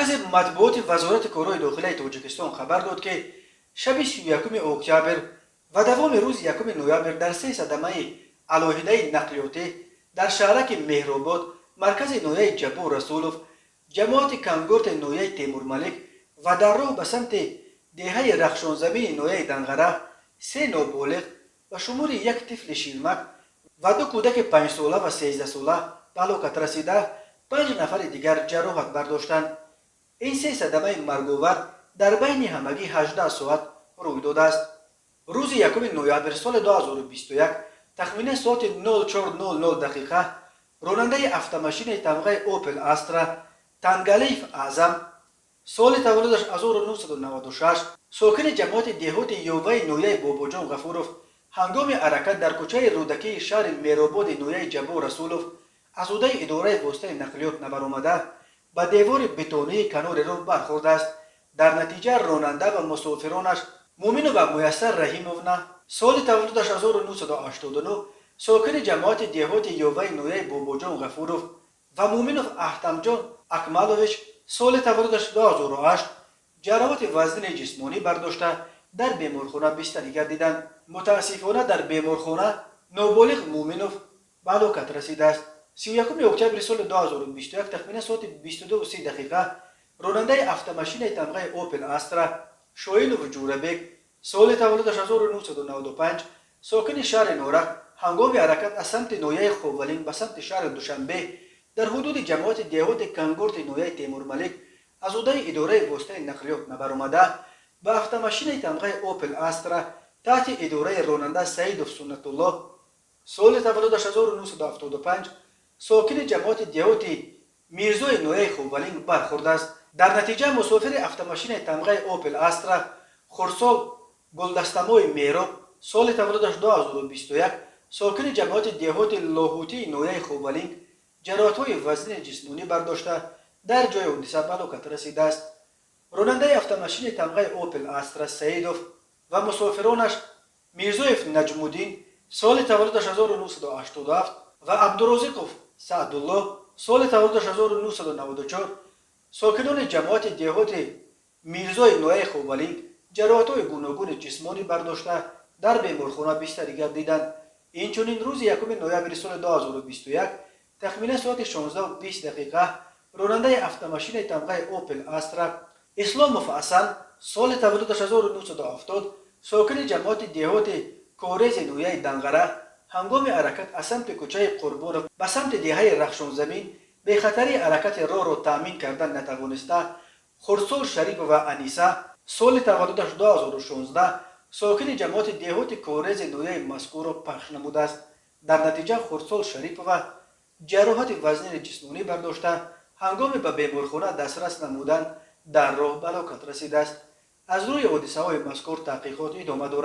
Маркази матбуоти Вазорати корҳои дохилаи Тоҷикистон хабар дод, ки шаби 31 октябр ва давоми рӯзи 1 ноябр дар се садамаи алоҳидаи нақлиётӣ дар шаҳраки Меҳробод, маркази ноҳияи Ҷаббор Расулов, ҷамоати Кангурти ноҳияи Темурмалик ва дар роҳ ба самти деҳаи Рахшонзамини ноҳияи Данғара се ноболиғ ба шумули як тифли ширмак ва ду кӯдаки 5-сола ва 13-сола ба ҳалокат расида, панҷ нафари дигар ҷароҳат бардоштанд. Ин се садамаи марговар дар байни ҳамагӣ 18 соат рӯй додааст. Рӯзи 1 ноябр соли 2021 тахминан соати 04:00 дақиқа ронандаи автомошинаи тамғаи Опел Астра Тангалиев Аъзам, соли таваллудаш 1996, сокини ҷамоати деҳоти Ёваи ноҳияи Бобоҷон Ғафуров, ҳангоми ҳаракат дар кӯчаи Рӯдакии шаҳри Мерободи ноҳияи Ҷаббор Расулов аз ҳудаи идораи воситаи нақлиёт набаромада, ба девори бетонии канори роҳ бархӯрдааст. Дар натиҷа ронанда ва мусофиронаш Муъминова Муяссар Раҳимовна, соли таваллудаш 1989, сокини ҷамоати деҳоти Ёваи ноҳияи Бобоҷон Ғафуров, ва Муъминов Аҳтамҷон Акмалович, соли таваллудаш 2008, ҷароҳати вазнини ҷисмонӣ бардошта, дар беморхона бистарӣ гардиданд. Мутаассифона, дар беморхона ноболиғ Муъминов ба ҳалокат расидааст. 31 октябри соли 2021 тахминан соати 22:30 дақиқа ронандаи автомошинаи тамғаи Опел Астра Шоинов Ҷӯрабек, соли таваллудаш 1995, сокини шаҳри Норак, ҳангоми ҳаракат аз самти ноҳияи Ховалинг ба самти шаҳри Душанбе дар ҳудуди ҷамоати деҳоти Кангурти ноҳияи Темурмалик аз ҳудаи идораи воситаи нақлиёт набаромада, ба автомошинаи тамғаи Опел Астра таҳти идораи ронанда Саидов Суннатулло, соли таваллудаш 1975, сокини ҷамоати деҳоти Мирзои ноҳияи Ховалинг бархӯрдааст. Дар натиҷа мусофири автомошинаи тамғаи Опел Астра хурдсол Гулдастамои Мероб, соли таваллудаш 2021, сокини ҷамоати деҳоти Лоҳутии ноҳияи Ховалинг, ҷароҳатҳои вазнини ҷисмонӣ бардошта, дар ҷои ҳодиса ба ҳалокат расидааст. Ронандаи автомошинаи тамғаи Опел Астра Саидов ва мусофиронаш Мирзоев Наҷмуддин, соли таваллудаш 1987, ва Абдурозиқов Саъдулло, соли таваллудаш 1994, сокинони ҷамоати деҳоти Мирзои ноҳияи Ховалинг, ҷароҳатҳои гуногуни ҷисмонӣ бардошта, дар беморхона бистарӣ гардиданд. Инчунин рӯзи 1 ноябри соли 2021 тахминан соати 16:20 дақиқа ронандаи автомошинаи тамғаи Опел Астра Исломов Ҳасан, соли таваллудаш 1970, сокини ҷамоати деҳоти Корези ноҳияи Данғара, ҳангоми ҳаракат аз самти кӯчаи Қурбонов ба самти деҳаи Рахшонзамин бехатарии ҳаракати роҳро таъмин кардан натавониста, хурдсол Шарипова Аниса, соли таваллудаш 2016, сокини ҷамоати деҳоти Корези ноҳияи мазкурро пахш намудааст. Дар натиҷа хурдсол Шарипова ҷароҳати вазнини ҷисмонӣ бардошта, ҳангоми ба беморхона дастрас намудан дар роҳ ба ҳалокат расидааст. Аз рӯи ҳодисаҳои мазкур таҳқиқот идома дорад.